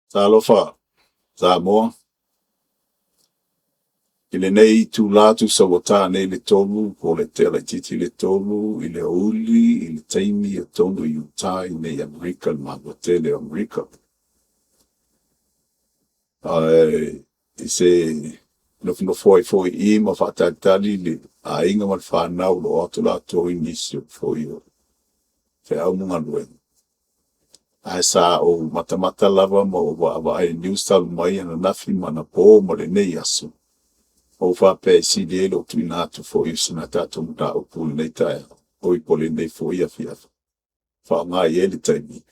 Talofa Samoa, i lenei itula tusa ua ta nei le 3 po o le tea laitiiti le 3 i le aoauli i le taimi atonu i Utah i nei Amerika, le Malo tele o Amerika. Ae i se nofonofo ai foi i i ma faatalitali le aiga ma le fanau o lo o atu latou i nisi o foi o feau ma galuega. Ae sa ou matamata lava ma ou vaavaai i news talu mai ananafi ma anapo ma lenei aso, ma ou faapea e sili ai lou tuuina atu foi o sina tatou mataupu i lenei taeao, oi po o lenei foi afiafi, e faaaoga i ai le taimi,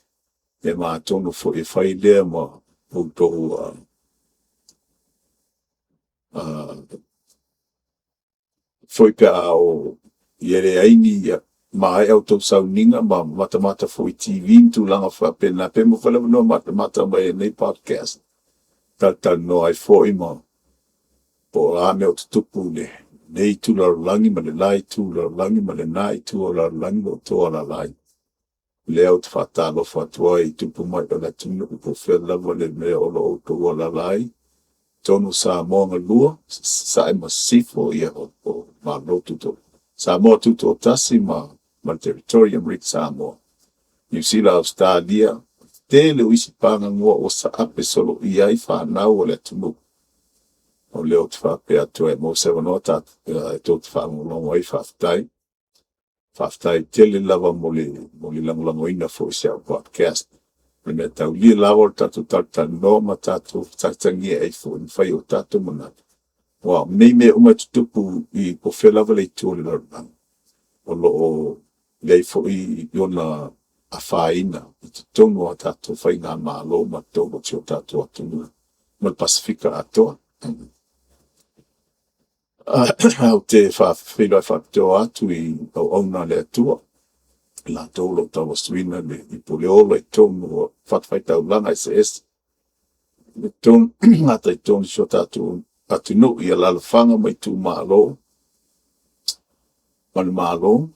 ia ma atonu foi e fai lea ma outou foi pe a oo ia leai ni maea outou sauniga ma matamata foi i TV ma tulaga faapena, pe maua foi le avanoa e matamata mai ai i lenei podcast, talatalanoa ai foi ma po o a mea o tutupu i lenei itu o le lalolagi ma le la itu o le lalolagi ma lena itu o le lalolagi o lo o outou alaala ai. O lea ou te faatalofa atu ai i tupu ma ee o le atunuu po o fea lava le mea o lo o outou alaala ai, totonu o Samoa galua, Sasae ma Sisifo, ia o Malo Samoa Tutoatasi ma le Territory o Amerika Samoa, Niu Sila, Ausetalia, tele o isi pagagoa ua saape solo i ai fanau a le atunuu. O lea ou te faapea atu ai, a maua se avanoa e tou te faalogologo ai, faafetai. Faafetai tele lava mo le mo le lagolagoina foi o si au podcast. O le mea taulia lava o le tatou talatalanoa ma tatou fetagetagiai ai foi ma fai ai o tatou manatu, aua o nei mea uma e tutupu i po o fea lava le itu o le lalolagi, o lo o i ai foi ona afaina i totonu o a tatou faigamalo ma totonu o si o tatou atunuu ma le Pasefika atoa. Ou te faafeiloai faapitoa atu i auauna a le Atua, i latou o lo o tauasuina le ipu o le ola i totonu o fatafaitaulaga eseese, i totonu gata i totonu o si o tatou atunuu i alaalafaga ma itumalo ma le Malo,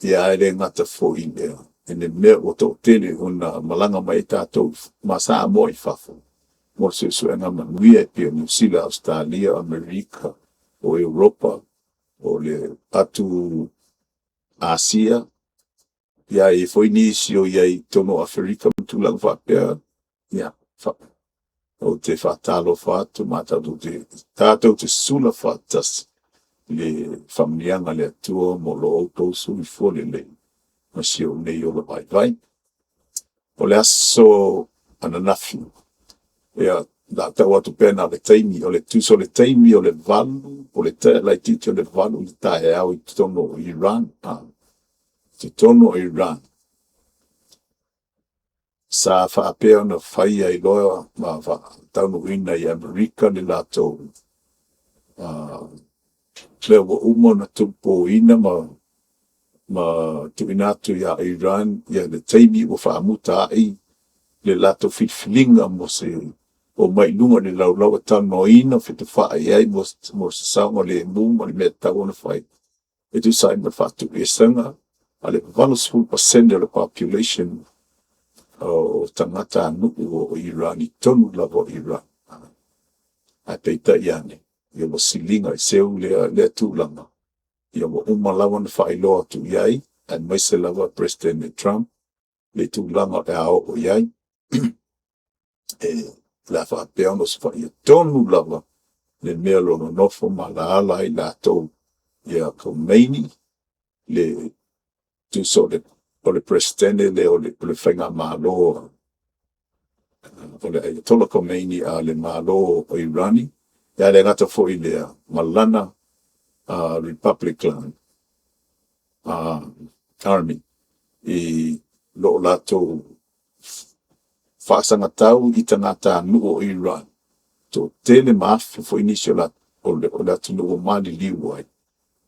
ia ae le gata foi i lea, i le mea ua toatele ona malaga mai ai tatou ma Samoa i fafo mo le suesuega manuia e pei o Niu Sila, Ausetalia, Amerika, o Europa, o le atu Asia, ia e i ai foi nisi o i ai i totonu o Aferika ma tulaga faapea. Ia, ou te faatalofa atu ma tatou te, tatou te sula faatasi i le faamanuiaga a le Atua mo lo outou soifua lelei ma si ou nei ola vaivai. O le aso ananafi, ia, o le a tau atu pea na o le taimi, o le tusa o le taimi o le 8, po o le tea laitiiti o le 8 i le taeao i totonu o Iran, totonu o Iran, sa faapea ona fai ai loa ma faataunuuina i Amerika le latou mea ua uma ona tolopoina ma tuuina atu ia Iran ia le taimi ua faamuta ai le latou filifiliga mo se omai i luga i le laulau e talanoaina, fetufaai ai mo se saogalemu ma le mea e tatau ona fai e tusa ai ma le faatuiesega a le 80% o le population o tagatanuu o Iran i totonu lava o Iran. Ae peitai ane, ia ua siliga i seu lea tulaga, ia ua uma lava ona faailoa atu i ai, aemaise lava Peresetene Trump, le tulaga o le a oo i ai. E o le a faapea ona osofaia tonu lava le mea o lo o nonofo ma alaala ai latou ia Khomeini, le tusa o le Peresetene lea o le Faigamalo o le Ayatollah Khomeini a le Malo o Irani, ae le gata foi i lea, ma lana Republican Army i lo latou faasagatau i tagatanuu o Iran, toatele ma afe foi nisi o le atunuu ua maliliu ai,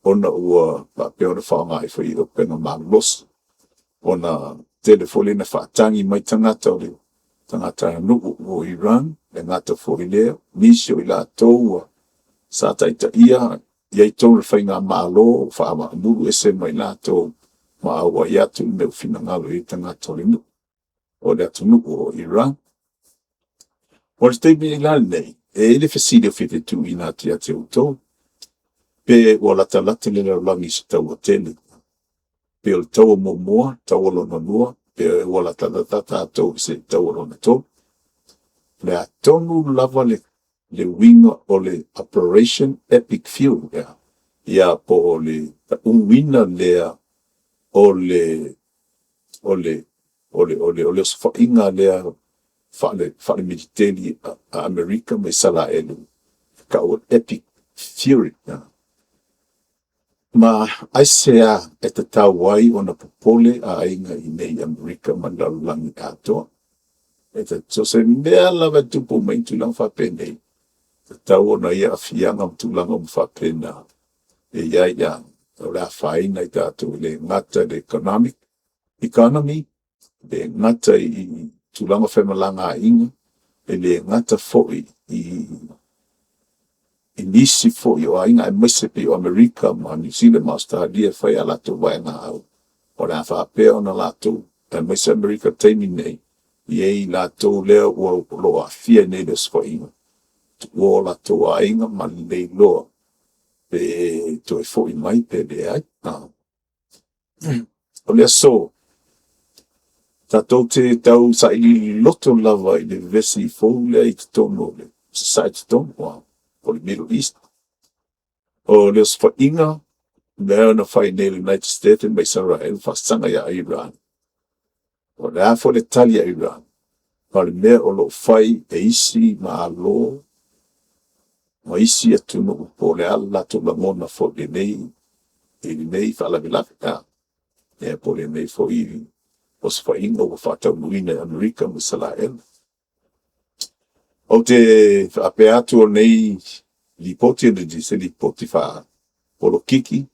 ona ua faapea ona faaaoga ai foi upega malolosi, ona tele foi lea ina faatagi mai tagata o le tagatanuu o Iran, e le gata foi i lea, nisi o i latou ua sa taitaia i ai totonu o le faigamalo ua ese ma i latou ma auai atu i le mea ua finagalo i ai tagata o le nuu, o le atunuu o Iran. O le taimi la lenei, e i ai le fesili e fia tuuina atu ia te outou, pe ua latalata le lalolagi i se taua tele? Pe o le taua muamua, taua lona lua, pe ua latalata tatou i se taua lona tolu? O le a tonu lava le uiga o le Operation Epic Fury, ia po o le tauina lea o le osofaiga lea faale-militeli a Amerika ma Isaraelu e tau o le Epic Fury. Ma aisea e tatau ai ona popole aiga i inei i Amerika ma le lalolagi atoa? So o se mea lava e tupu mai i tulaga faapenei, e tatau ona i ai aafiaga ma tulaga uma faapena e i ai, o le afaina ai tatou, e le gata i le economic, economy, e le gata i tulaga o femalagaaiga, e le gata foi i nisi foi o aiga, aemaise pei o Amerika ma Niu Sila ma Ausetalia e fai a latou vaegaau, o le a faapea ona latou, aemaise Amerika i le taimi lenei, e i ai latou lea o lo o aafia nei i le osofaiga, tuua o latou aiga ma le leiloa pe toe foi mai pe leai. O le aso, tatou te tau sailiili loloto lava i le vevesi fou lea i totonu o le sasae totonu, po o le Middle East. O le osofaiga lea na fai nei e le United States ma Isaraelu faasaga ia Iran. O le a foi le tali a Iran, ma o le mea o lo o fai e isi Malo ma isi atunuu, po o le a le latou lagona foi i lenei faalavelave, ia po o lenei foi osofaiga ua faataunuuina e Amerika ma Isaraelu. Ou te faapea atu o lenei lipoti e le o se lipoti faapolokiki,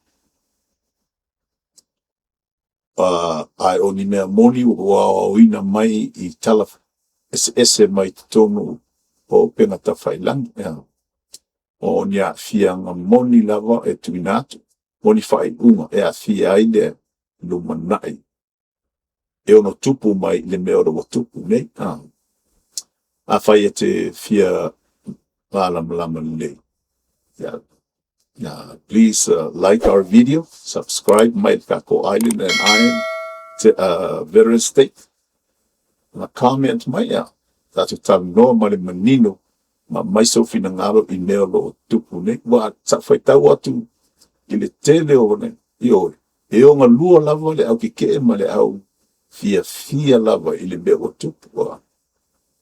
ae o ni mea moni ua aoaoina mai i tala eseese mai totonu o upega tafailagi. O ni aafiaga moni lava e tuuina atu, o ni faaiuga e aafia ai le lumanai e ono tupu mai i le mea o lo o ua tupu nei. Afai e te fia malamalama lelei, please like our video, subscribe mai le tatou Island and Iron Veteran State, ma comment mai, tatou talanoa ma le manino ma aumai sou finagalo i mea o lo o tupu nei. Ua sa ou faitau atu i le tele o, ioe, e ogalua lava le au tetee ma le au fiafia lava i le mea ua tupu.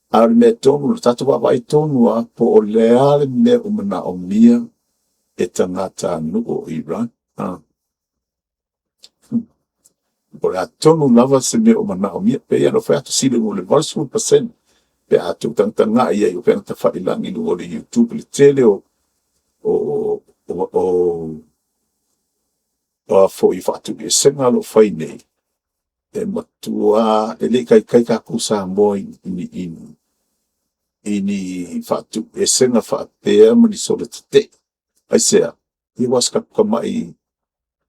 A o le mea tonu, tatou vaavaai tonu lava po o le a le mea o manaomia e tagatanuu o Iran. Po o le a tonu lava se mea o manaomia. Pei lava ona ou fai atu, sili i le 80% pe a tou tagatagai ai i upega tafailagi i luga o le YouTube i le tele o a foi faatuiesega o lo o fai nei, e matua e le i taitai tatou Samoa i ni faatuiesega faapea ma ni sola tetee. Aisea? Ia aua o si tatou tamai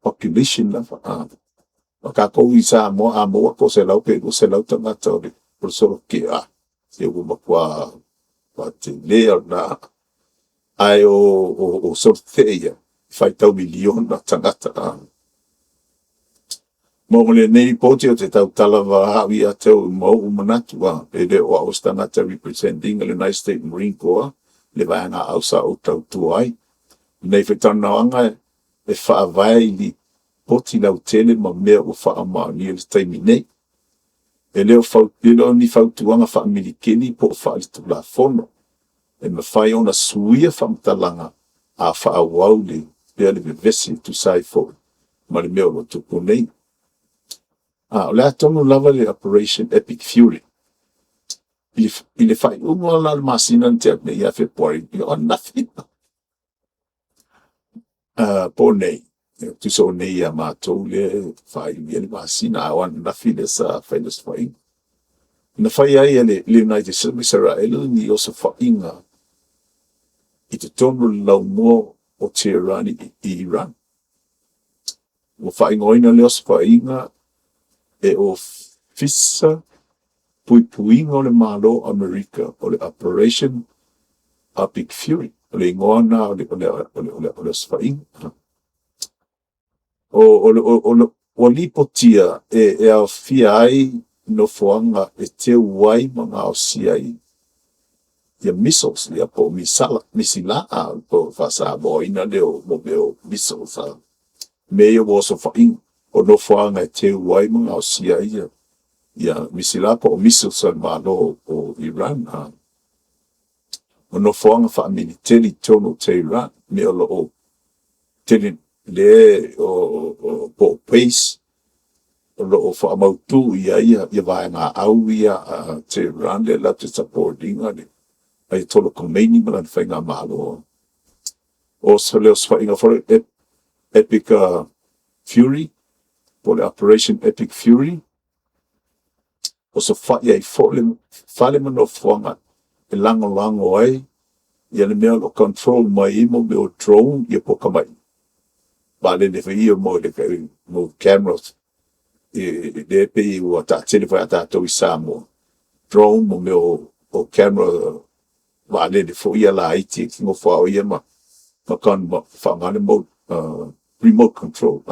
population lava. O tatou i Samoa a maua le 100 pe 200 tagata o le sola tetee, a, se ua matua tele lava o lena. Ae o sola tetee ia, e faitau miliona tagata. Mo lenei lipoti ou te tautala lava au ia te au ma ou manatu, e le o au o se tagata represent ina le United States Marine Corps, le vaegaau sa ou tautua ai. Lenei foi talanoaga e faavae i lipoti lautele ma mea ua faamaonia i le taimi nei. E le o ni fautuaga faamilikeli po o faaletulafono e mafai ona suia faamatalaga a faaauau pea le vevesi e tusa ai foi ma le mea o lo o tupu nei. O le a tonu lava le Operation Epic Fury? I le faaiuga la o le masina na tea atu nei ia Fepuari, o ananafi, po o nei, tusa o nei ia matou lea e faaiu i ai le masina, a o ananafi lea sa fai le osofaiga. Na fai ai e le United States ma Isaraelu ni osofaiga i totonu o le laumua o Tehran i Iran. Ua faaigoaina lea osofaiga e Ofisa Puipuiga o le Malo o Amerika o le Operation Epic Fury. O le igoa lena o le, o le, o le, o le, o le osofaiga. O, o, o, o, ua lipotia e, e aofia ai nofoaga e teu ai ma gaosia ai ia missiles, ia po o misala, misila, po o faa-Samoaina lea o mo mea o missiles, a mea ia ua osofaiga, o nofoaga e teu ai ma gaosia ai ia, ia misila po o missiles a le Malo o Iran. A. O nofoaga faamiliteli i totonu o Tehran, mea o lo o tele le o, o, po o base o lo o faamautū i ai ia, ia vaegaau ia a Tehran lea latou te support ina le Ayatollah Khomeini ma lana faigamalo. O se le osofaiga foi Epic Fury, po o le Operation Epic Fury, osofai ai foi le fale ma nofoaga e lagolago ai ia le mea o lo o control mai ai mo mea o drone, ia po o tamai vaalele foi ia mo le mo cameras e lea pei ua taatele foi ia tatou i Samoa, drone mo mea o, o camera vaalele foi ia laiti e nofo lava o ia ma ma faaaoga le remote control.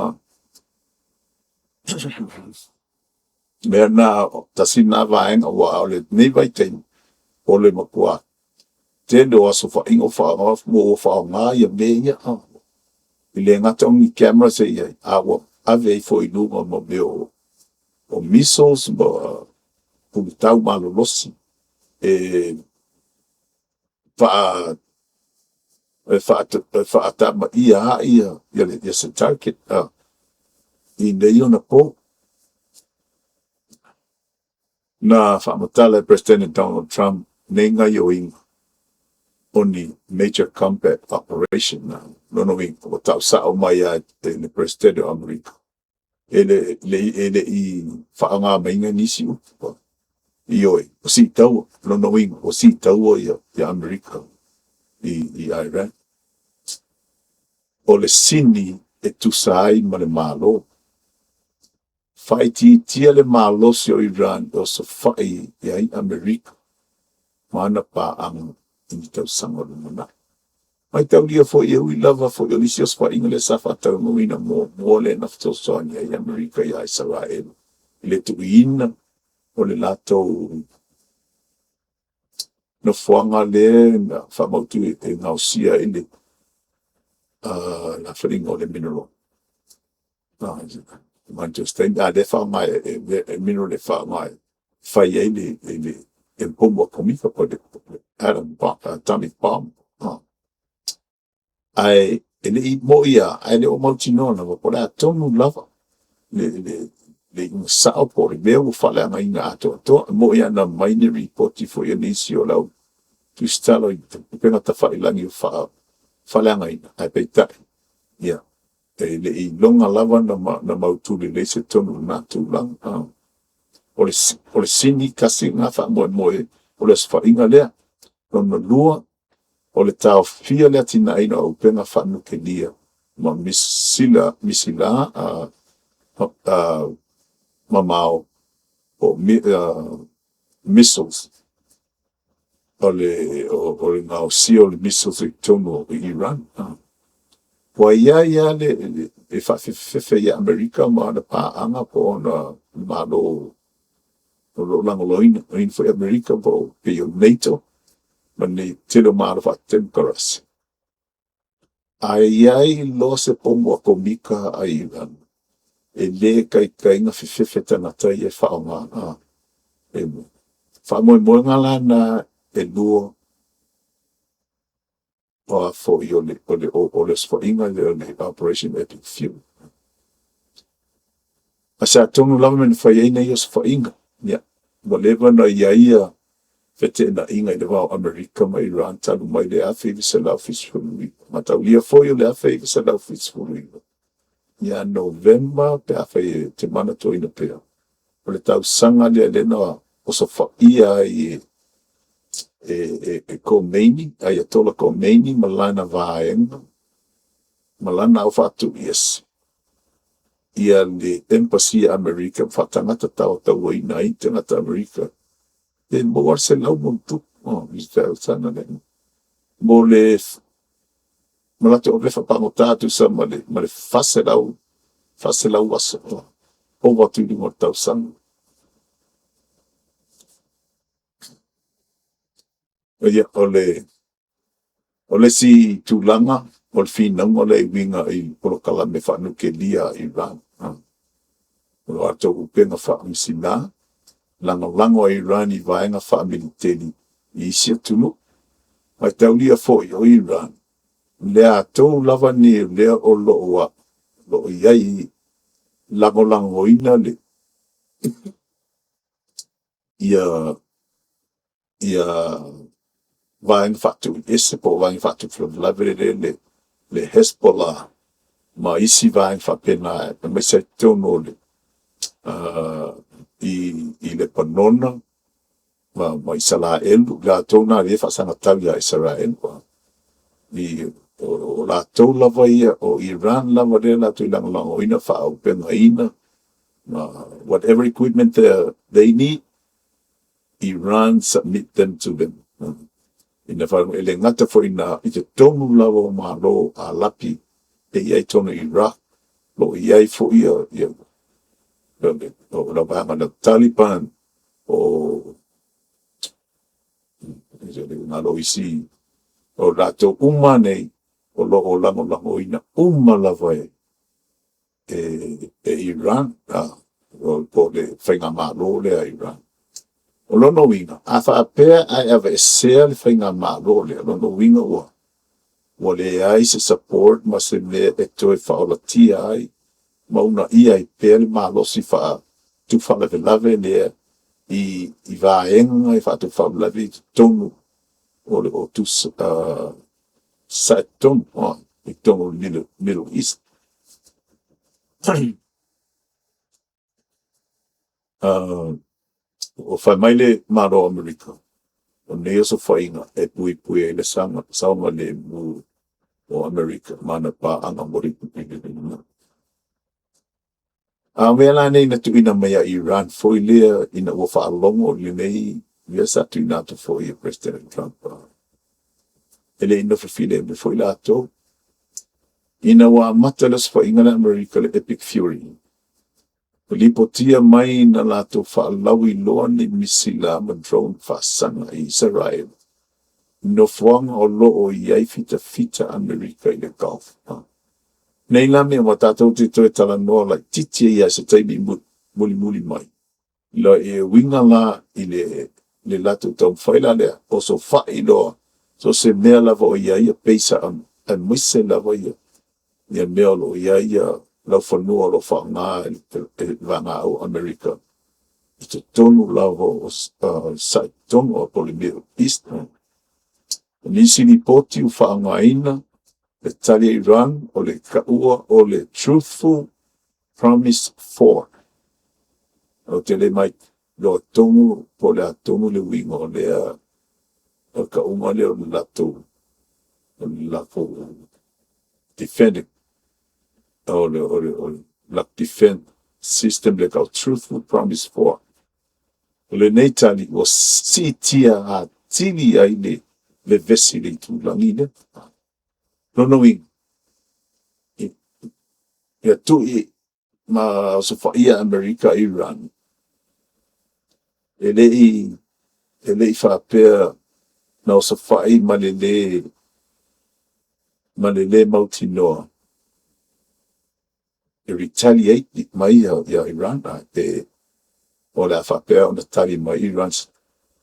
Mea na, tasi lena vaega, aua o lenei vaitaimi, o le matua tele o aso faiga o faaaoga, ua faaaoga ia mea ia. E le gata o ni cameras e i ai, a ua ave ai foi i luga ma mea o, o missiles ma pulutau malolosi e faa e faatamaia ai ia, ia, ia se target i nei ona po. Na faamatala e Peresetene Donald Trump nei gaoioiga o ni major combat operation. Na lona uiga, ua tau sa'o mai lava e le Peresetene o Amerika, e le, le, e le i faaaoga maiga nisi upu. Ioe, ua siitaua, lona uiga, ua siitaua ia, ia Amerika i, i Iran. O le sini e tusa ai ma le Malo. Faaitiitia le malosi o Iran e osofai ai Amerika ma ana paaga i ni tausaga o lumanai. Mataulia foi, e ui lava foi o nisi osofaiga lea sa faataunuuina muamua lea na fesoasoani ai Amerika iā Isaraelu i le tuuina o le latou nofoaga lea na faamautu e gaosia ai le lafaliga o le mineral. A lea faaaoga e, e mineral e faaaoga e fai ai le, le, le pomu atomika po le atom bomb, atomic bomb. Ae e le i mo'i lava, ae le o mautinoa lava po o le a tonu lava le, le, le iuga sao po o le mea ua faaleagaina atoatoa. E mo'i lava na aumai ni ripoti foi a nisi o le au tusitala i upega tafailagi ua faaleagaina, ae peitai, ia, e le i iloga lava na, na mautu lelei se tonu o lena tulaga. O le, o le sini tasi lena faamoemoe o le osofaiga lea. Lona lua, o le taofia le atinaeina o auupega faanukelia ma misila, misila a, a, mamao po o missiles, o le, o, o le gaosia o le missiles i totonu o Iran. Ua i ai lava le, le, le faafefefefe ia Amerika ma ana paaga po o ona malo o lo o lagolagoina foi Amerika po o pei o NATO ma nei tele o malo faatemokarasi. A i ai loa se pomu atomika a Iran, e lē taitai na fefefe tagata ia e faaaoga. A, e faamoemoega la na e lua o a foi o le, o le, o le osofaiga lea o le Operation Epic Fury. A se atonu lava mea na fai ai nei osofaiga, ia, ua leva na i ai ia feteenaiga i le va o Amerika ma Iran talu mai le 1979. Mataulia foi o le 1979 ia Novema pe afai e te manatuaina pea, o le tausaga lea lea na osofaia ai e Khomeini, Ayatollah Khomeini ma lana vaega ma lana au faatuiese ia le Embassy a Amerika ma faatagata taotauaina ai tagata Amerika pe maua lava le 100+ i le tausaga lea. Mo le ma latou avea faapagota tusa ma le 400, 400 aso, ova atu i luga o le tausaga. Ia, o le isi tulaga o le finauga lea e uiga i polokalame faanukelia a Iran, o latou upega faamasina, lagolago a Iran i vaega faamiliteli i isi atunuu. Mataulia foi o Iran, le atou lava nei o lea o lo o i ai lagolagoina le ia vaega faatuiese po o vaega faatupu lavelave lea le Hezbollah ma isi vaega faapena aemaise ai totonu o le i Lepanona ma Isaraelu, latou na lea e faasagatau ia Isaraelu. O latou lava ia, o Iran lava lea latou te lagolagoina, faaauupegaina ma whatever equipment they need, Iran submit them to them. E le gata foi i ina, i totonu lava o Malo Alapi e i ai totonu o Iraq, o lo o i ai foi le vaega lea o Taliban, o isi, o latou uma lava nei, o lo o lagolagoina uma lava e Iran, po o le faigamalo lea a Iran. O lona uiga, a faapea ae aveesea le faigamalo lea, o lona uiga ua leai se support ma se mea e toe faaolatia ai ma uunaia ai pea le malosi faatupu faalavelave lea i vaega faatupu faalavelave i totonu o le Sasae tonu i totonu o le Middle East. Ua fai mai le Malo o Amerika, o nei osofaiga e puipui ai le saogalemu o Amerika ma ana paaga. A o mea la nei na tuuina mai ia Iran foi lea ina ua faalogo i lenei mea sa tuuina atu foi e President Trump, e le i nofo filemu foi latou. Ina ua amata le osofaiga lea a Amerika, le Epic Fury, ua lipotia mai na latou faalauiloa ni misila ma drone faasaga i Isaraelu i nofoaga o lo o i ai fitafita Amerika i le Gulf. Nei la mea uma tatou te toe talanoa laitiiti ai lava i se taimi mulimuli mai, e uiga la i le latou taumafai la lea, osofai loa so o se mea lava o i ai pasa aemaise lava ia mea o lo o i ai laufanua o lo o faaaoga e le vagaau a Amerika i totonu lava o Sasae tonu po o le Middle East. O nisi lipoti ua faaaogaina le tali a Iran o le taua o le Truthful Promise 4. Ou te le mailoa tonu po o le a tonu le uiga o lea o le tauga lea o le latou defending, o le latou defend system lea e tau o le Truthful Promise 4. O lenei tali ua siitia atili ai le vevesi i le itulagi lea. Lona uiga, ia tui ma osofaia Amerika Iran, e le i faapea na osofai ma le le mautinoa e retaliate mai ia Iran, pe o le a faapea ona tali mai Iran,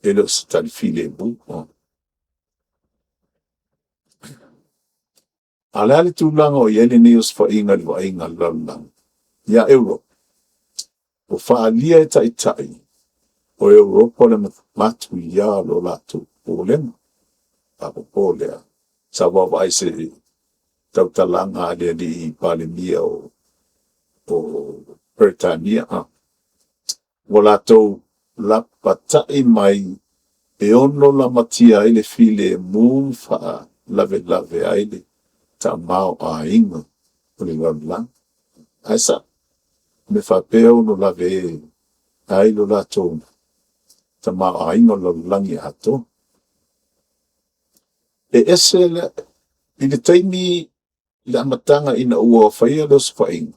e le o se tali filemu. A o le a le tulaga o i ai lenei osofaiga i le vaaiga a le lalolagi? Ia Europa, ua faaalia e taitai o Europa le matuia o lo latou popolega. Faaopoopo lea, sa ou vaavaai i se tautalaga a le alii Palemia o Peretania, ua latou Lapata'i mai e ono lamatia ai le filemu ma faalavelave ai le tamaoaiga o le lalolagi. Ae sa'o, mea faapea e ono lave ai lo latou tamaoaiga o le lalolagi atoa. E ese le i le taimi i le amataga ina ua faia le osofaiga,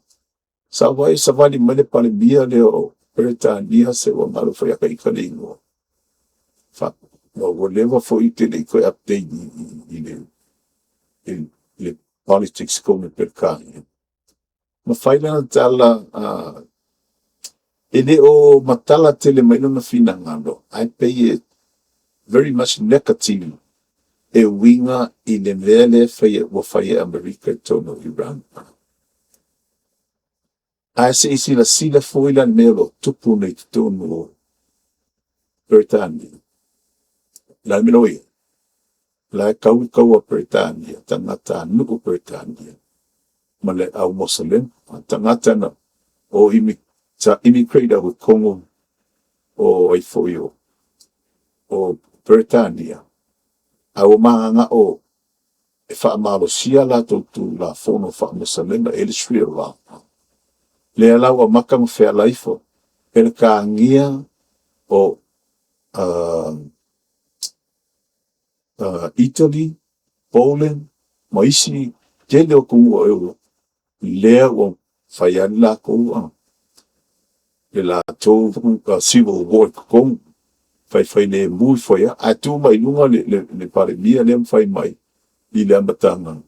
sa ou vaai o savali mai le Palemia lea o Peretania se ua galo foi ia te ita le igoa, ua leva foi ou te le i toe update i le politics i totonu o Peretania, ma fai lana tala, e le o matala tele mai lona finagalo, ae pei e very much negative e uiga i le mea lea e faia, ua fai e Amerika i totonu o Iran. Ae se i silasila foi la i le mea o lo o tupu nei i totonu o Peretania. O le a le mea la ua i ai? O la e tau le taua a Peretania, tagatanuu o Peretania ma le au Moselema, tagata na o sa immigrate atu i totonu o ai foi o Peretania, ae ua manana'o e faamalosia a latou Tulafono faa-Moselema, e i ai le Sharia Law. Lea la ua amata ona feala ifo Peretania o Italy, Poland ma isi tele o atunuu o Europa, lea ua fai lava le latou civil war i totonu, faifailemu ifo ai lava. Ae tu mai i luga le Palemia lea ma fai mai i le amataga,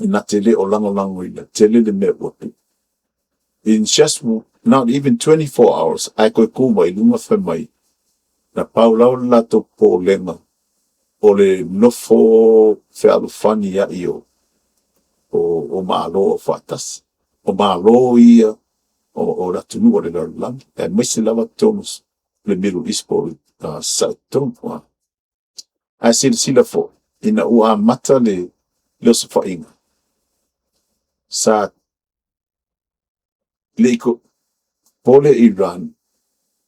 e na te le o lagolagoina tele le mea ua tupu. In just not even 24 hours, ae toe tu mai i luga fai mai, na pau lava le latou popolega, o le nofo fealofani ai o Malo Aufaatasi. O Malo ia o le atunuu o le lalolagi, aemaise lava totonu o le Middle East po o le Sasae tonu. Ae silasila foi, ina ua amata le osofaiga, sa le i popole Iran,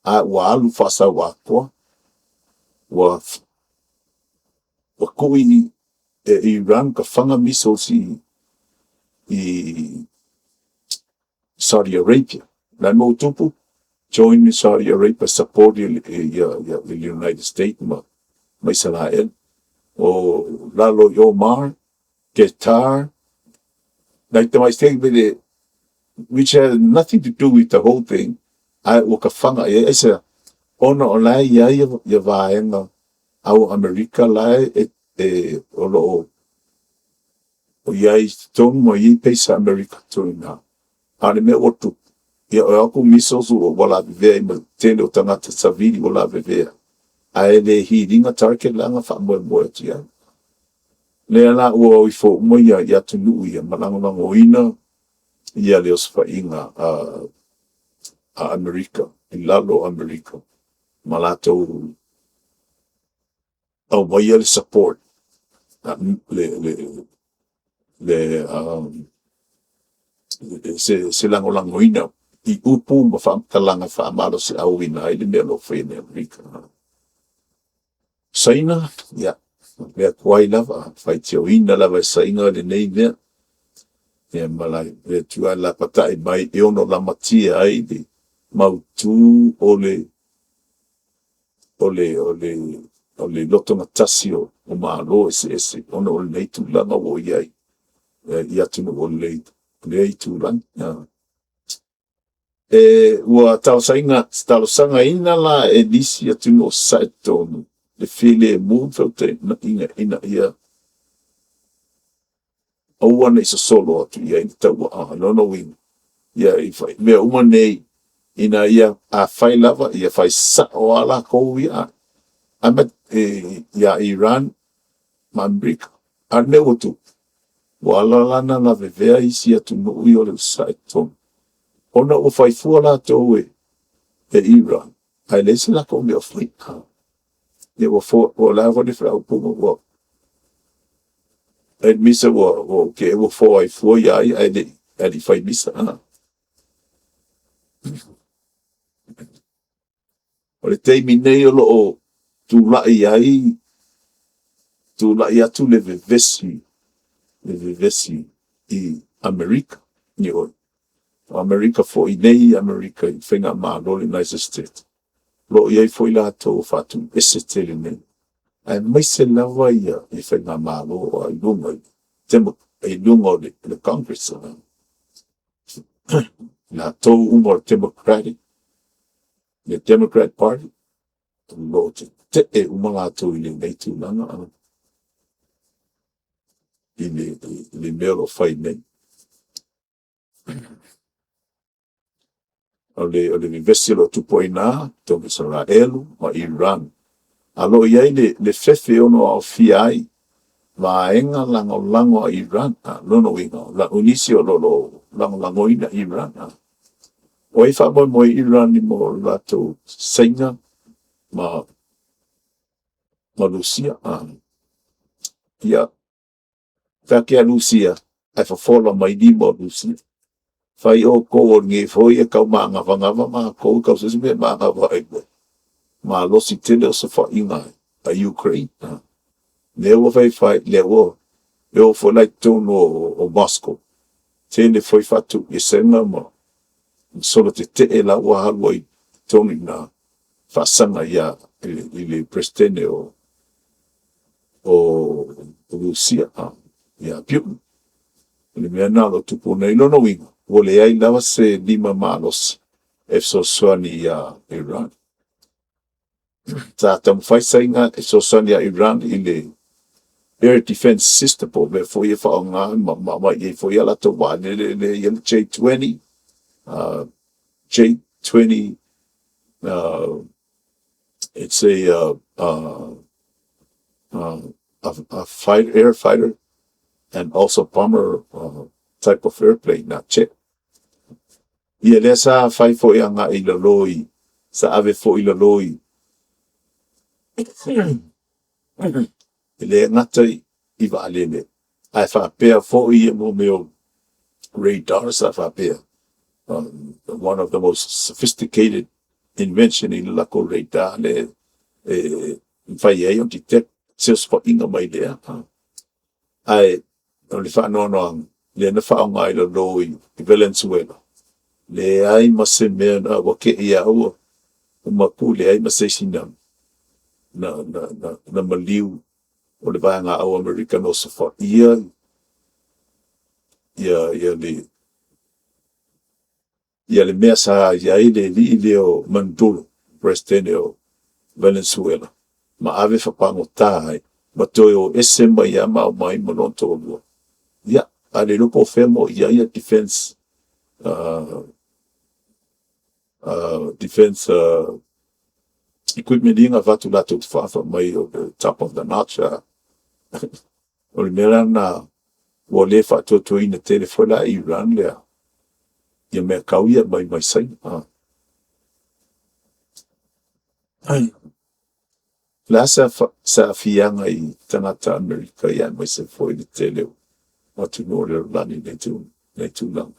a ua alu faasauatoa. Ua tuu e Iran fafaga missiles i Saudi Arabia. O le a le mea ua tupu? Join Saudi Arabia support le United States ma Isaraelu. O lalo i Omar, Qatar, nai tamai which has nothing to do with the whole thing, ae ua tafaga i ai. Aisea? Ona o la e i ai ia vaega au Amerika la e o lo o i ai i totonu ma i ai peisa Amerika totonu i ina. A o le mea ua tupu, ia e o atu missiles ua lavevea ai ma le tele o tagata savili ua lavevea, ae le heal ina target la na faamoemoe atu i ai. Lea la ua o ifo uma ia atunuu ia ma lagolagoina ia le osofaiga a Amerika i lalo o Amerika ma latou aumaia le support, se lagolagoina i upu ma faamatalaga e faamalosiauina ai le mea o lo o faia nei e Amerika. Saina, ia, mea tuai lava, faitioina lava e Saina lenei mea. Ia ma le lapatai mai e ono lamatia ai le mautu o le lotogatasi o Malo eseese ona o lenei tulaga ua i ai i atunuu o lea itulagi. Ua talosagaina la e nisi atunuu o Sasae i totonu le filemu ma feutaaiga ina ia aua ne i sosolo atu i ai le taua. O lona uiga, ia i mea uma nei, ina ia afai lava, ia fai sao lava latou ia ia Iran ma Amerika. A o le mea ua tupu, ua ala la ona lavevea isi atunuu ia o le Sasae i totonu, ona ua fai fua latou e Iran, ae leai se latou mea o faia. Ia ua o le a foi le faaupuga, ua ai le misa ua foai fua ia ia ae le i fai misa. O le taimi nei o lo o tulai ai, tulai atu le vevesi, le vevesi i Amerika. Ioe. O Amerika foi nei, Amerika i Faigamalo le United States, o lo o i ai foi latou o faatuiese tele nei, aemaise lava ia Faigamalo a i luga i i luga o le Congress. Latou uma o le Democratic, le Democrat Party, o lo o tetee uma latou i lenei tulaga, i le mea o lo o fai nei. O le vevesi o lo o tupu ai i ina, totonu o Isaraelu ma Iran. A o lo o i ai le fefe e ono aofia ai vaega lagolago a Iran. O lona uiga, o nisi o lo o lagolagoina Iran. O ai e faamoemoe i ai Iran mo le latou Saina ma Rusia? Ia, fai atu ia Rusia, ae fofola mai lima o Rusia. Fai outou o lenei foi e tau manavana matou, tau sue se mea e manava ai, ua malosi tele osofaiga a Ukraine. Lea ua fai fai, lea ua e oo foi la i totonu o Moscow, tele foi faatuiesega ma solo tetee la ua alu ai i totonu i ina, faasaga ia i le Peresetene o Rusia, ia Putin. O le mea lena o lo o tupu nei. Lona uiga, ua leai lava se lima malosi e fesoasoani ia Iran. Sa taumafai Saina e fesoasoani ia Iran i le air defense system, po o mea foi e faaaoga ma aumai ai foi a latou vaalele lea e i ai le J-20, J-20, it's a fighter, air fighter and also bomber type of airplane, na jet. Ia lea sa fai foi agai i lalo i, sa ave foi i lalo i, e le gata i vaalele, ae faapea foi ia mo mea o radar sa faapea. One of the most sophisticated invention i le latou radar le e mafai ai ona detect se osofaiga mai lea. Ae o le faanoanoaga, lea na faaaoga i lalo i Venezuela, leai ma se mea na ua te i lava ua mapu, leai ma se isi na maliu o le vaega au Amerika na osofaia ia le mea sa i ai le alii lea o Maduro, Peresetene o Venezuela, ma ave faapagota ai, ma toe o ese mai lava ma aumai ma lona toalua. Ia, ae le iloa po o fea ma o i ai ia defense equipment ia na avatu latou te faafa mai o le top of the notch. O le mea la lena ua le faatuatuaina tele foi la Iran lea, ia mea tau ia mai mai Saina. O le a se aafiaga i tagata Amerika ia aemaise foi le tele o atunuu o le lalolagi i lenei tulaga?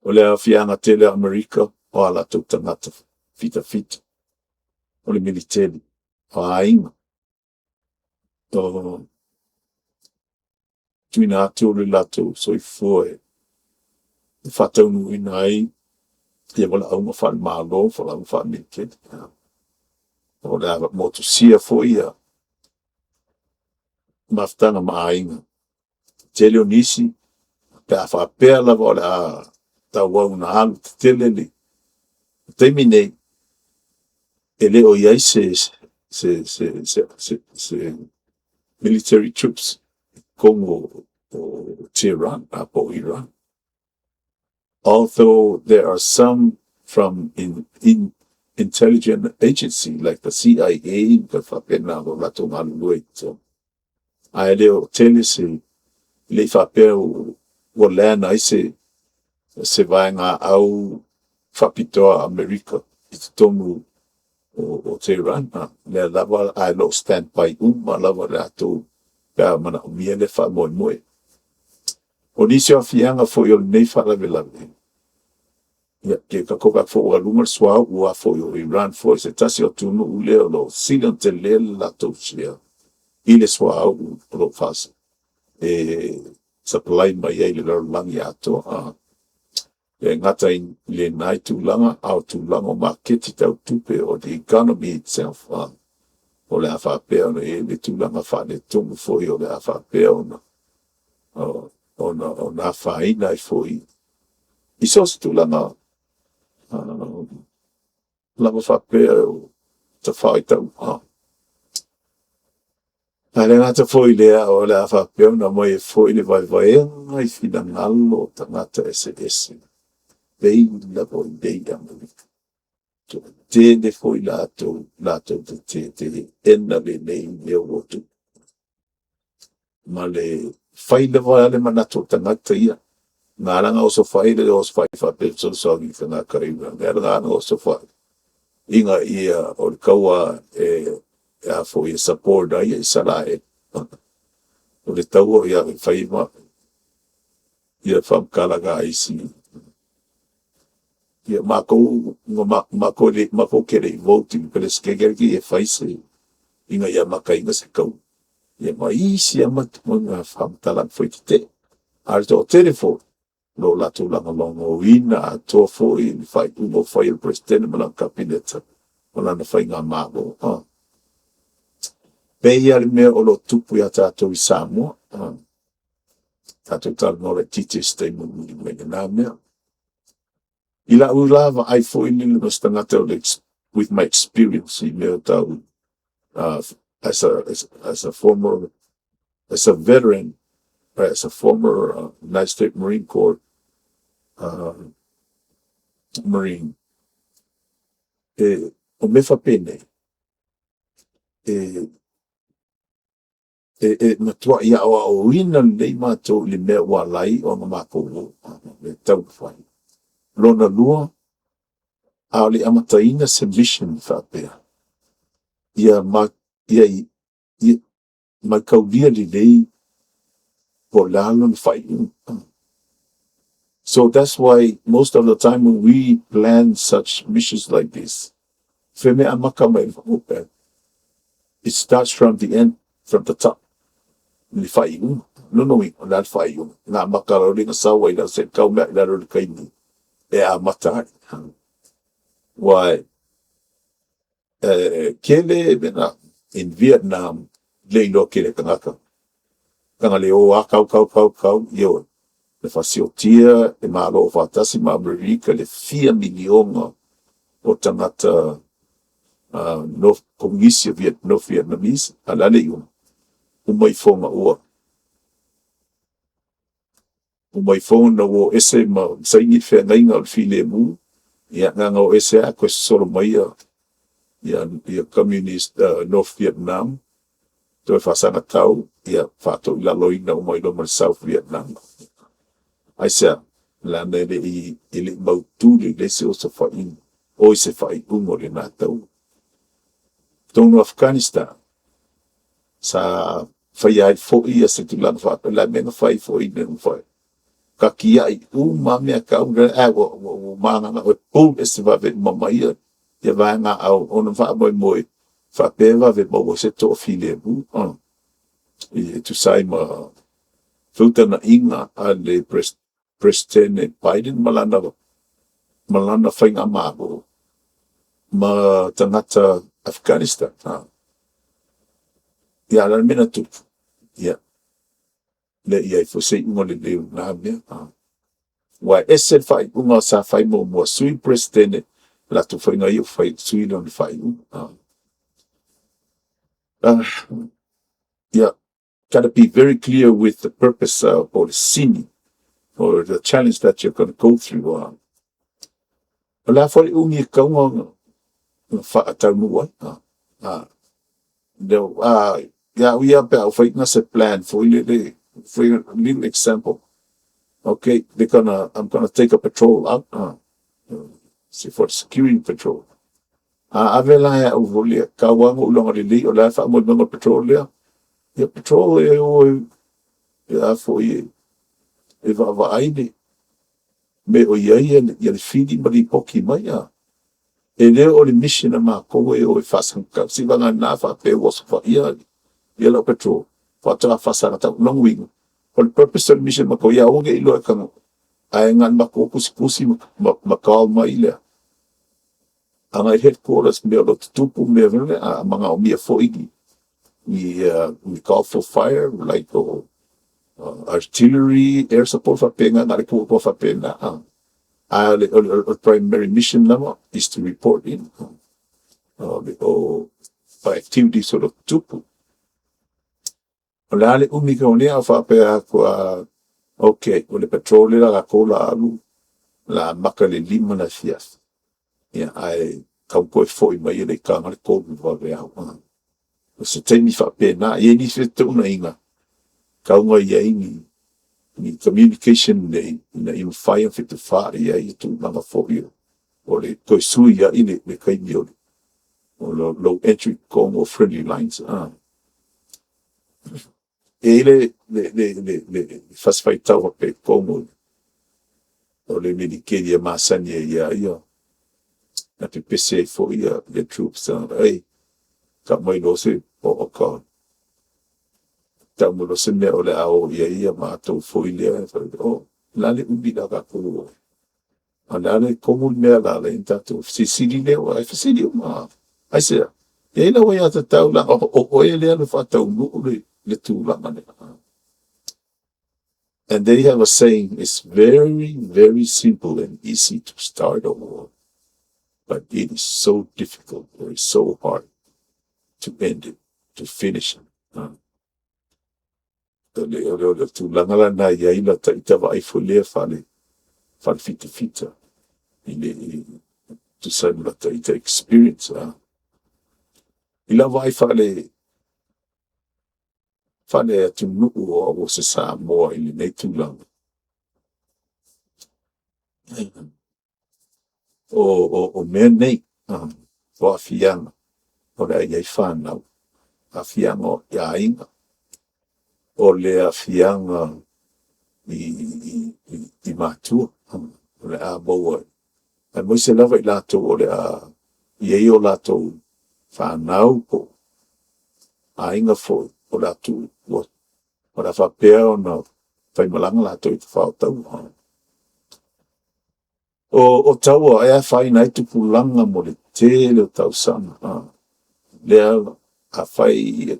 O le aafiaga tele o Amerika, o a latou tagata fitafita, o le militeli, o aiga, o tuuina atu le latou soifua e faataunuuina ai ia valaauga faale-Malo, valaauga faale-militeli. O le a motusia foi ia mafutaga ma aiga. Tele o nisi, pe a faapea lava o le a tauau ina alu tetele le taimi nei, e le o i ai se military troops i totonu o Tehran po o Iran. Although there are some from in intelligence agency like the CIA ma faapena o latou galulue i totonu. Ae le o tele se, e le i faapea ua land ai se vaega au faapitoa a Amerika i totonu o Tehran. Lea lava ae lo o stand by uma lava latou pe a manaomia le faamoemoe. O nisi o aafiaga foi o lenei faalavelave, ia, ke tatou vaai foi ua aluga le suauu a foi o Iran foi, se tasi o atunuu lea o lo o sili ona tele le latou share i le suauu o lo o e supply mai ai le lalolagi atoa. E gata i lena tulaga, a o tulaga o maketi tau tupe o the economy itself, o le a faapea ona i ai le tulaga faaletonu foi o le a faapea ona afaina ai foi i so o se tulaga lava faapea o tafailaui. Ae le gata foi i lea, o le a faapea ona aumai ai foi le vaevaega i finagalo o tagata eseese, pei lava o i inei i Amerika. Toatele foi latou latou te teena lenei mea ua tupu. Ma le fai lava le manatu o le tagata ia, na ala ona osofai le osofai faapea e fesoasoani i tagata Iran, e ala ona osofai, ina ia o le taua e e support ai Isaraelu. O le taua e fai ma ia faamatalaga a isi. Ia matou matou te le i vote i le Peresetene lenei e fai se ina ia amataina se taua. Ia ma isi lava faamatalaga foi tetee. A o le toatele foi, o lo o latou lagolagoina atoa foi le faaiuga ua fai e le Peresetene ma lana Kapeneta ma lana faigamalo. Pei lava o le mea o lo o tupu ia tatou i Samoa. Tatou talanoa laitiiti i se taimi mulimuli mai i lena mea. I lau la vaai foi lele ma se tagata with my experience i mea tau as a former, as a veteran, as a former United States Marine Corps Marine, o mea faapenei, e matuai aoaoina lelei matou i le mea ua ala ai ona matou o, e taumafai. Lona lua, a o le i amataina se mission faapea, ia mataulia lelei po o le a lona faaiuga. So that's why most of the time when we plan such missions like this, fe me amata mai it starts from the end, from the top. Le faaiuga. Lona uiga, o le a le faaiuga? Na amata loa lea na sau ai se tau mea i lalo i le taimi e amata ai. Why tele mea in Vietnam, le iloa tele e tagata. Taga le o lava tau, tau, tau, tau, ioe, na faasiotia e Malo Afaatasi ma Amerika le fia miliona o tagata North Komunisi o North Vietnamese, a o le a le iuga? Uma ifo na ua uma ifo na ua o ese ma saini le feagaiga o le filemu, ia na ona o ese lava toe sosolo mai ia Communist North Vietnam, toe faasagatau, ia faatoilaloina uma ai loa ma le South Vietnam. Aisea? Leaga e le i mautu lelei se osofaiga o i se faaiuga o lena taua. Totonu o Afghanistan, sa faia ai foi se tulaga faapea, o le a le mea na fai foi na fai? Tatiai uma lava mea tau, ae ua manana oe, pull ese vave uma mai ia vaega ona faamoemoe faapea e vave maua se toafilemu. E tusa ai ma feutagaiga a le Peresetene Biden ma lana faigamalo ma tagata Afghanistan. Ia, a o le a le mea na tupu? Ia, le i ai foi se iuga lelei o lena mea. Ua ese le faaiuga sa fai muamua, sui le Peresetene, latou faiga ia ua fai sui lona faaiuga. Yeah, gotta be very clear with the purpose or the sini or the challenge that you're going to go through. O le a foi le umi e tatau ona faataunuu ai. Ia au ia pe a ou faiga se plan foi lele, for a little example. Okay, I'm gonna take a patrol out, for the security patrol. A ave la e au foi lea, tau lava na ou iloga lelei o le a le faamoemoega o le patrol lea. Ia patrol e o e a foi e vaavaai le mea o i ai le fili ma lipoti mai a. E le o le mission a matou e o e faasagatau, seivagana faapea ua osofaia lau patrol faatoa faasagatau. O lona uiga, o le purpose o le mission a matou, ia aua ne i iloa e tagata, ae na ona matou o tusitusi ma call mai le agai i le headquarters mea o lo o tutupu mea foi lele, a manaomia foi ni call for fire like o artillery, air support faapena, na o le tuu atu lava faapena. A o le primary mission lava is to report in o activities o lo o tutupu. O le a le umi o lea a faapea atu, okay, o le patrol lea latou o le a alu, o le a amata i le 5 i le afiafi, ia ae tatau ona toe foi mai e le i taga le 3 i le vaveao. O se taimi faapena. E i ai nisi fetuunaiga, e tatau ona i ai ni communication lelei ina ia mafai ona fetufaai ai tulaga foi o le toe sui ai le taimi o lou entry i totonu o friendly lines. E i ai le fasi faitau faapea i totonu o le militeli e masani ai ia ia, na pepese ai foi troops, oi, tau mai loa se oka, tau mai loa se mea o le a o i ai matou foi lea. O le a le umi o le a tatou o ai? A o le a le tonu le mea o le a ala ai ona tatou o? Fesilisili lea, aua e fesili uma lava. Aisea? E i ai lau aiatatau leaga o oe lea e alu e faataunuu le tulaga lea. And they have a saying, it's very, very simple and easy to start a war, but it is so difficult or it's so hard to end it, to finish it. O le tulaga lena e i ai lata ita vaai foi lea faalefitafita i le tusa ai ma lata ita experience. I lau vaai faale-atunuu o au o se Samoa i lenei tulaga, o mea nei, o aafiaga o le a i ai fanau, aafiaga i aiga, o le aafiaga i matua o le a maua ai, aemaise lava i latou o le a i ai o latou fanau po o aiga foi o le a tuu o le a faapea ona faimalaga latou i tafao taua. O taua e afaina ai tupulaga mo le tele o tausaga. Lea afai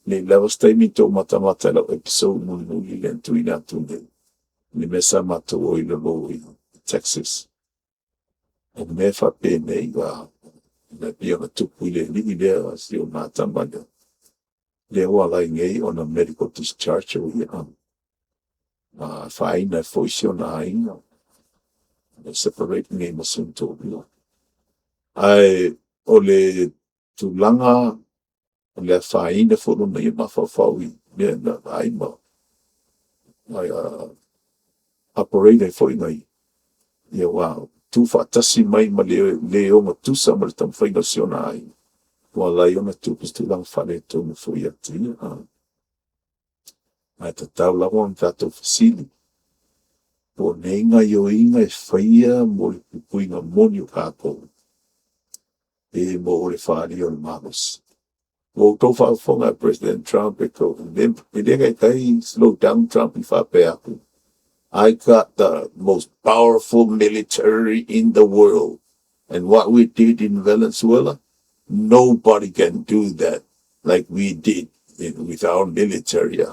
ne i lava se taimi tou matamata i lau episode mulimuli lea na tuuina atu nei i le mea sa matou o ai i lalo i Texas. O mea faapenei e pei ona tupu i le alii lea, si ona tama lea, lea ua ala ai nei ona medical discharge o ia, afaina ai foi si ona aiga, separate nei ma si ona toalua. Ae o le tulaga o le afaina foi o lona ia mafaufau i mea na vaai ma operate ai foi na ia, ia aua tuufaatasi mai ma le le ogatusa ma le taumafaiga o si ona aiga, ua ala ai ona tupu se tulaga faaletonu foi ia te ia. Ae tatau lava ona tatou fesili, po o nei gaoioiga e faia mo le puipuiga moni o tatou, pe mo le faaalia o le malosi. Ua outou faafofoga i le President Trump e le taitai slow down Trump i le faapea atu, I got the most powerful military in the world and what we did in Venezuela, nobody can do that like we did with our military.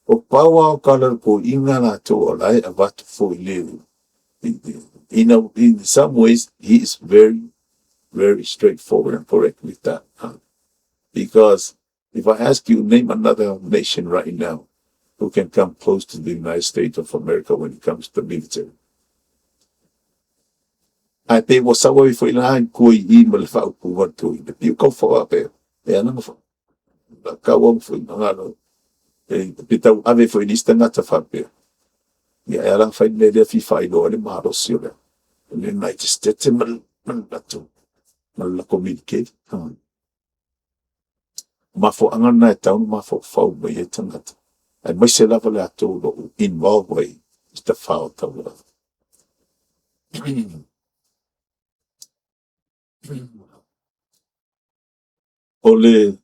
O pau lava o tala a le toeaina latou o la e avatu foi le in some ways he is very, very straightforward and correct with that. Because if I ask you, name another nation right now who can come close to the United States of America when it comes to the military. Ae pei ua sau ai foi la i tua i i ma le faaupuga a le toeaina, pei ua tau faapea, e ala ona tau foi pe tau ave foi i nisi tagata faapea, ia e ala ona fai le mea lea e fia faailoa ai le malosi o le United States ma le latou militeli. O mafuaaga na e tatau ona mafaufau mai ai tagata, aemaise lava latou o lo o involve ai. I tafao taulaga. O le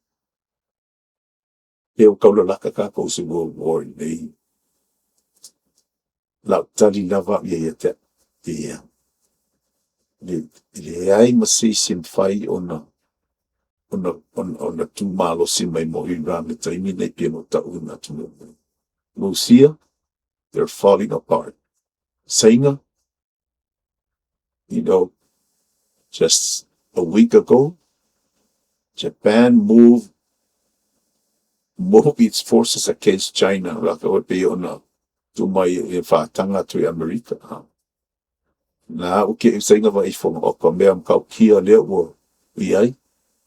pe ua taulalata tatou i se World War i lenei lau tali lava au ia ia te au, ia. E leai ma se isi e mafai ona tu malosi mai mo Iran i le taimi lenei pei ona ou tauina atu muamua. Rusia, they're falling apart. Saina, just a week ago, Japan moved its forces against China. Lata pei ona tu mai e faataga atu i Amerika. Na au ke Saina va ifo o ka mea matautia lea ua i ai.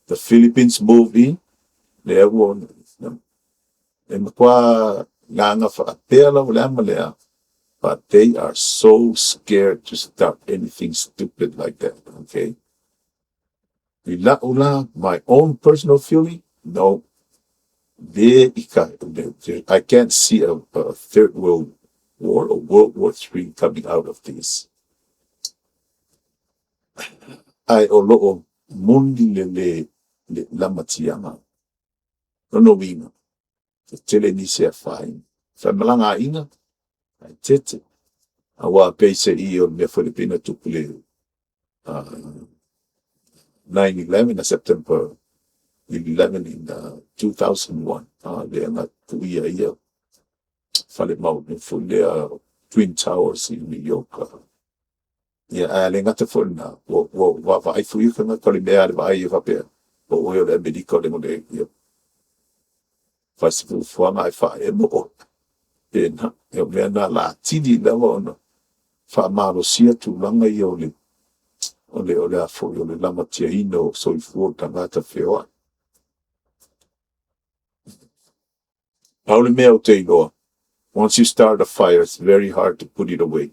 The Philippines moved in, lea ua e matua gaga faapea lava le a ma le a. But they are so scared to start anything stupid like that, okay? I la'u la, my own personal feeling, no. Le i ka, I can't see a third world war or World War III coming out of this. Ae o loo moni le lamatiaga. Lona uiga, e tele nisi e afaina. Faimalaga aiga, ae tete. Aua peiseai o le mea foi le pei ona tupu i le 9/11, na September 11 in 2001, lea na tuuia ai ia falemau foi lea Twin Towers i New York. Ia, ae le gata foi lena, ua vaavaai foi ia tagata o le mea a le vaai e faapea, o oe o le Amerika o le ia fai se fuafuaga ae faaemo oe. Pena, e o mea na latili lava ona faamalosia tulaga ia o le a foi o le lamatiaina o soifua o tagata feoai. Pau le mea ou te iloa, once you start a fire, it's very hard to put it away.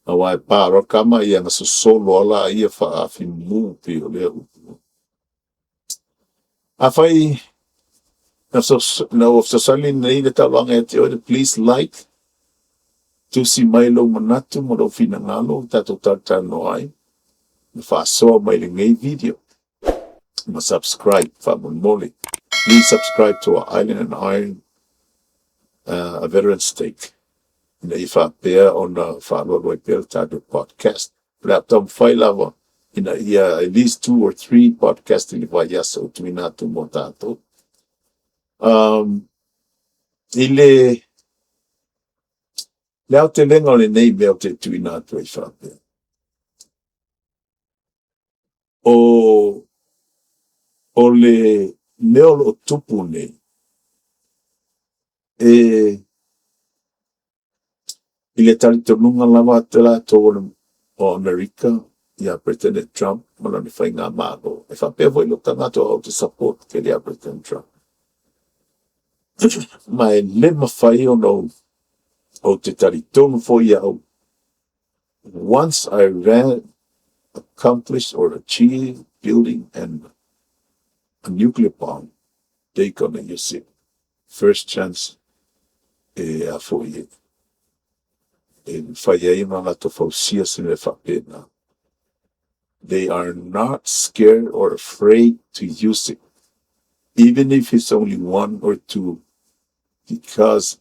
Aua e pā kama ia na sosolo ala ia faafimu pe o lea upu. Afai na ua fesoasoani nei le taulaga ia te oe, please like, tusi mai lou manatu ma lou finagalo tatou talatalanoa ai, ma faasoa mai lenei video. Ma subscribe, faamolemole. Please subscribe to our Island and Iron A Veteran's Take. Ina ia faapea ona faaloalo ai pea le tatou podcast. O le a taumafai lava ina ia at least two or three podcast i le vaiaso o tuuina atu mo tatou. I le aotelega o lenei mea o te tuuina atu ai faapea. O le mea o loo tupu nei, e i le talitonuga lava te latou o Amerika ia President Trump ma lona faigamalo. E faapea foi lou tagata o au te support tele ia President Trump. Ma e le mafai ona ou te talitonu foi au, once Iran accomplish or achieve building a nuclear bomb, they gonna use it. First chance e a foi e mafai ai ona latou fausia se mea faapena. They are not scared or afraid to use it, even if it's only one or two, because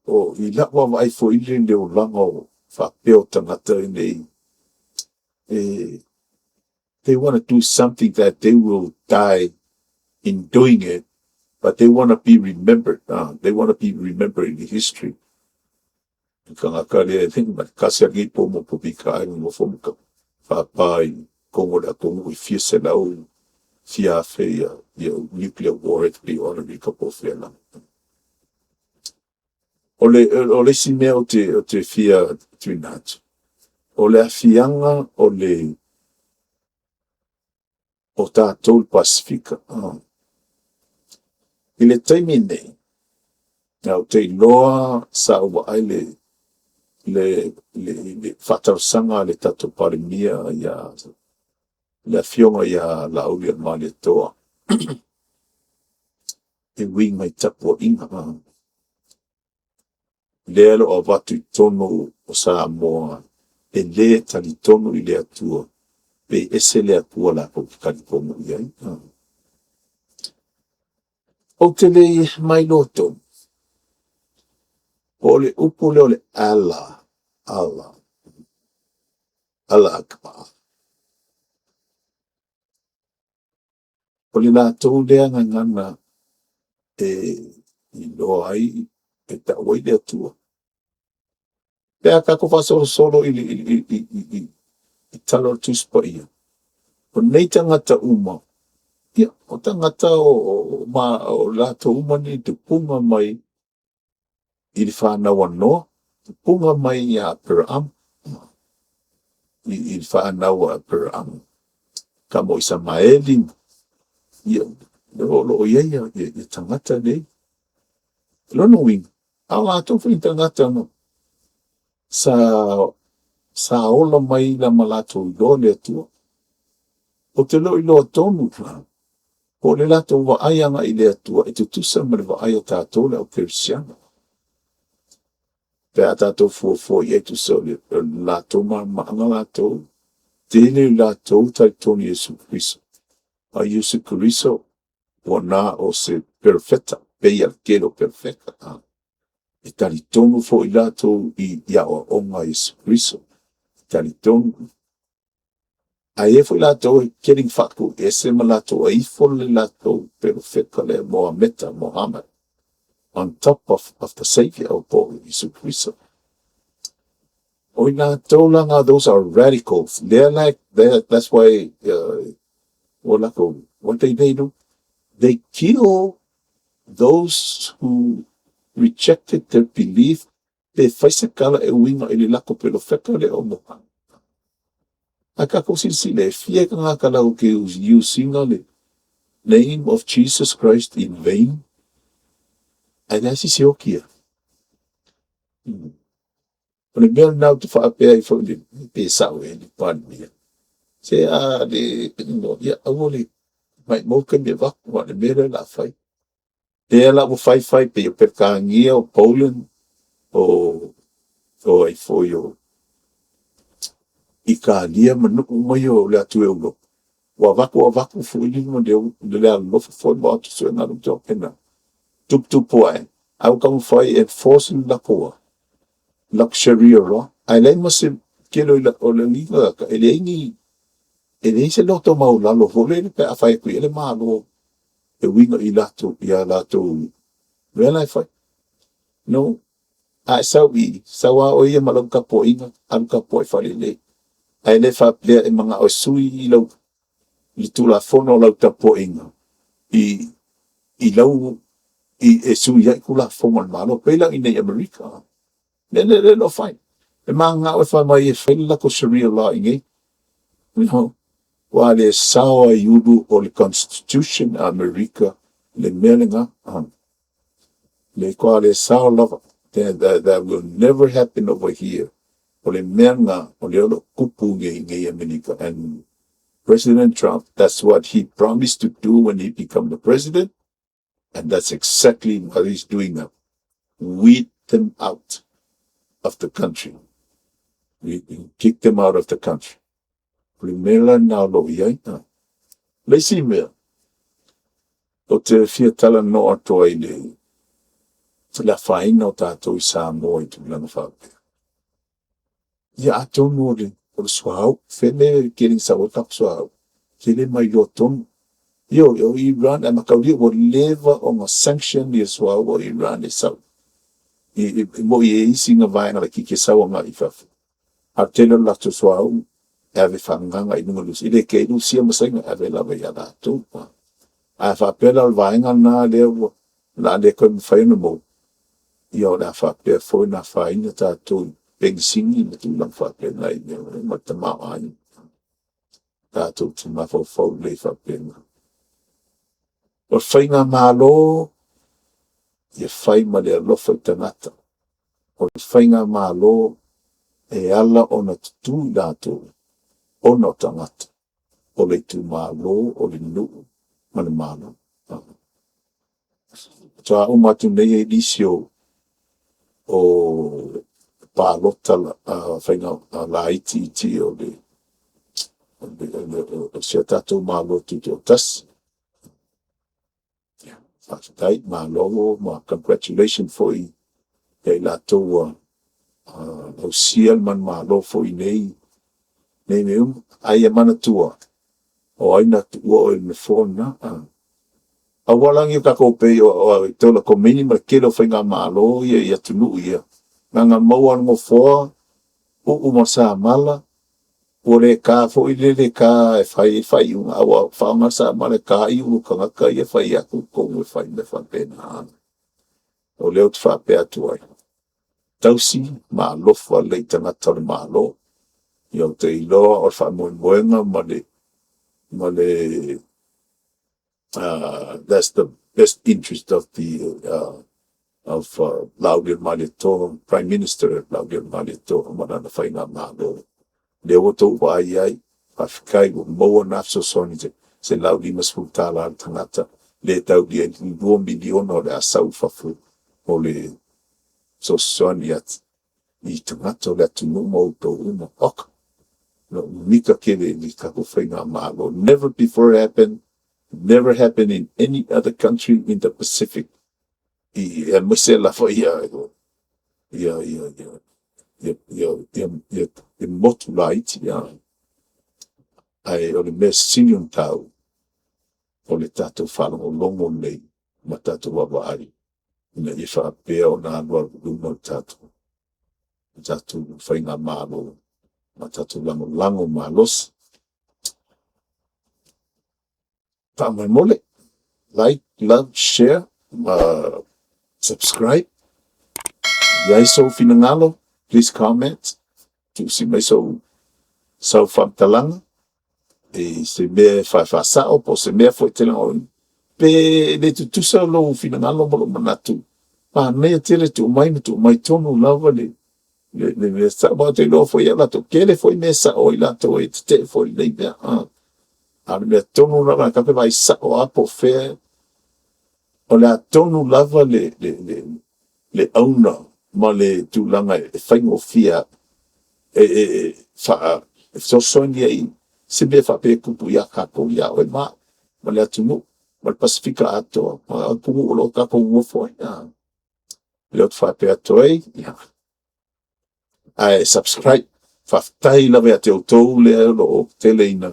o i la'u vaavaai foi le olaga o faapea o tagata nei, they want to do something that they will die in doing it, but they want to be remembered. They want to be remembered in history. Tagata lea e ma kasi a nei po mo pupika ai mo fo mo ka faapā i Kongo le atunuu i fia selau fia afe ia nuclear warhead pe o Amerika po fea lava. O le isi mea o te fia tuuina atu, o le afiaga o le o tatou le Pasifika. I le taimi nei, na ou te iloa sa ou vaai le faatalosaga a le tatou Palemia ia le afioga ia Laaulialemalietoa e uiga i tapuaiga. Lea o lo o avatu i totonu o Samoa e le talitonu i le Atua, pe ese le Atua latou te talitonu i ai. Ou te le mailoa tonu, po o le upu lea o le Allah, Allah, Allah Akbar. O le latou lea gagana e iloa ai, e tau ai le Atua. Pe a tatou faasolosolo i le, i, i, i, i, i, i tala o le Tusi Paia, o nei tagata uma, ia, o tagata o, o, ma, o latou uma ni tupuga mai i le fanau a Noa, tupuga mai ia Aperaamo, i le fanau a Aperaamo, tama o Isamaeli, ia, o lo o i ai ia, ia, ia tagata nei. O lona uiga, a o latou foi tagata na sa, sa ola mai la ma latou iloa le Atua. Ou te le o iloa tonu po o le latou vaai agai i le Atua e tutusa ma le vaai a tatou le au kerisiano. Pe a tatou fuafua i ai tusa o le, o le latou malamalamaaga latou, tele i latou talitonu Iesu Keriso. A o Iesu Keriso, ua na o se perofeta, pei lava o le tele o perofeta. A. E talitonu foi latou i, i aoaoga a Iesu Keriso. E talitonu. Ae i ai foi latou e tele ina faatuiese ma latou aifo le latou perofeta lea Moameta, Mohammed, on top of, of the Savior, o po o Iesu Keriso. O i latou la na, those are radicals. Lea la, that's why, ua latou, what they, they do? They kill those who rejected their belief pe fai se tala e uiga i le latou perofeta lea o Mohammed. Ae tatou silasila e fia tagata latou te use ina le name of Jesus Christ in vain, ae leai se isi e oti ai. O le mea lena ou te faapea ai foi le, pe sao ea le Palemia. Se a le, ia aua le maumau taimi e avatu, a o le mea lea o le a fai. Lea la ua fai fai pei o Peretania, o Poland, o o ai foi o Italia ma nuu uma ia o le atu Europe, ua avatu avatu foi le le le alolofa foi ma o atu suega ma mea faapena. Tuputupu ae, ae ua taumafai e enforce le latou a, latou Sharia law, ae leai ma se tele o le tagata, e leai ni e leai se loto maualalo foi lele pe a fai atu i ai le Malo e uiga i latou ia latou mea la e fai. No, a e sau i i, sau lava oe ia ma lau tapuaiga, alu tapuai faalelei. Ae le faapea e manao e sui i lau le Tulafono o lau tapuaiga i i lau i e sui ai Tulafono a le Malo, pei la i inei i Amerika. Le le le o fai. E mananao e fai mai e fai le latou Sharia law i inei. You know, ua le sao ai ulu o le Constitution a Amerika le mea lena. Le toa le sao lava. That, that, that will never happen over here. O le mea lena, o lea o lo o tupu nei i Amerika. And President Trump, that's what he promised to do when he become the president. And that's exactly what he's doing now. Weed them out of the country. We kick them out of the country. O le mea la lena o lo o i ai. Le isi mea, ou te fia talanoa atu ai i le, le afaina o tatou i Samoa i tulaga faapea. Ia atonu o le, o le suauu, fea mea e tele ina sau ai le tatou suauu, te le mailoa tonu. Ioe, o Iran, ae mataulia ua leva ona sanction ia suauu o Iran e sau. I, i, i moi e isi na vaega laitiiti e sau agai i fafo. A o le tele o le latou suauu e ave faaagaga i luga o Lusia. E le kei Lusia ma Saina, e ave lava ia latou. A faapea la o le vaega lena lea ua o le a le toe mafai ona maua, ia o le a faapea foi ona afaina tatou i penisini ma tulaga faapena i mea ma le tamaoaiga. Tatou te mafaufau lelei faapena. O le faigamalo, ia fai ma le alofa i tagata. O le faigamalo e ala ona tutū i latou ona o tagata, o le itumalo, o le nuu ma le Malo. Faatoa uma atu nei ai nisi o o palota faiga laitiiti o le o si a tatou Malo Tutoatasi. Ia, faafetai, malo ma congratulations foi ia i latou ua ausia le manumalo foi i nei mea uma. Ae ia manatua, o ai na tuua oe i le nofoa lena? Aua la ne i tatou pei o Ayatollah Khomeini ma le tele o faigamalo ia i atunuu ia, na ona maua lava o le nofoa, uu ma le samala, ua le ta foi lele ta e fai ai le faaiuga, a ua faaaoga le samala e ta'i ulu o tagata ia e fai atu i totonu e fai mea faapena. O lea ou te faapea atu ai, tausi ma alofa lelei i tagata o le Malo. Ia ou te iloa o le faamoemoega ma le that's the best interest of the of Laaulialemalietoa, Prime Minister Laaulialemalietoa ma lana faigamalo. Lea ua outou vaai ai, faafetai ua maua na fesoasoani i se $150 a le tagata, le taulia ai le $2 miliona o le a sau i fafo o le fesoasoani i tagata o le atunuu ma outou uma. Oka! Mita tele i le tatou faigamalo. Never before happened, never happened in any other country in the Pacific. I aemaise lava ia ia ia ia ia ia ia ia ia motu laiti ia. Ae o le mea sili ona taua, o le tatou faalogologo lelei ma tatou vaavaai ina ia faapea ona alualu i luma le tatou tatou faigamalo ma tatou lagolago malosi. Faamolemole, like, love, share ma subscribe. I ai sou finagalo, please comment, tuusi mai sou sau faamatalaga i se mea e faafasao po o se mea foi e te lagolagoina. Pe le tutusa lou finagalo ma lou manatu, manaia tele tuu mai ma tuu mai tonu lava le le mea sao. Ma ou te iloa foi e au latou, tele foi mea e sao ai latou e tetee foi i lenei mea. A o le mea tonu lava tatou te vaai sao lava po o fea, o le a tonu lava le, le, le, le auga ma le tulaga e faigofie e, e, e, faa, e fesoasoani ai se mea faapea e tupu ia tatou, ia oe ma au, ma le atunuu, ma le Pasefika atoa, ma atunuu o lo o tatou nonofo ai. Lea ou te faapea atu ai, ia, ae subscribe. Faafetai lava ia te outou lea o lo o tele ina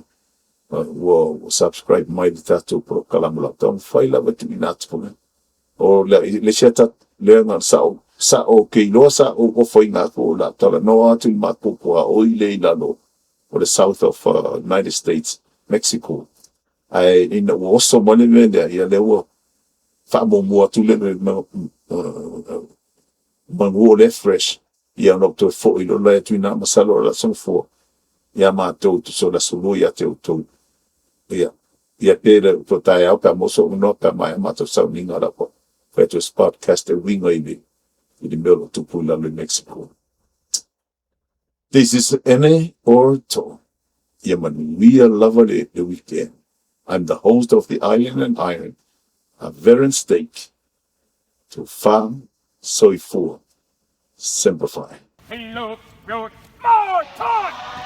ua subscribe mai i le tatou polokalame. O le a taumafai lava e tuuina atu. O le isi ata lea na sa ou te iloa sa ou ofoina atu o le a talanoa atu i le matou tuaoi lea i lalo o le South of United States, Mexico. Ae ina ua oso mai le mea lea, ia lea ua faamuamua atu le manu o lea e fresh, ia ona ou toe foi loa lea atu i ina, masalo o le Aso Gafua ia matou tusa o le Aso Lua ia te outou. Ia, ia pe le o taeao pe a maua sou avanoa pe a maea matou sauniga o le a fai atu se podcast e uiga i le i le mea o lo o tupu i lalo i Mexico. This is Ene or To. Ia manuia lava le, le weekend. I'm the host of the Island and Iron, a veteran steak. Tofa, soifua. Semper Fi. He looked, wrote, more talk!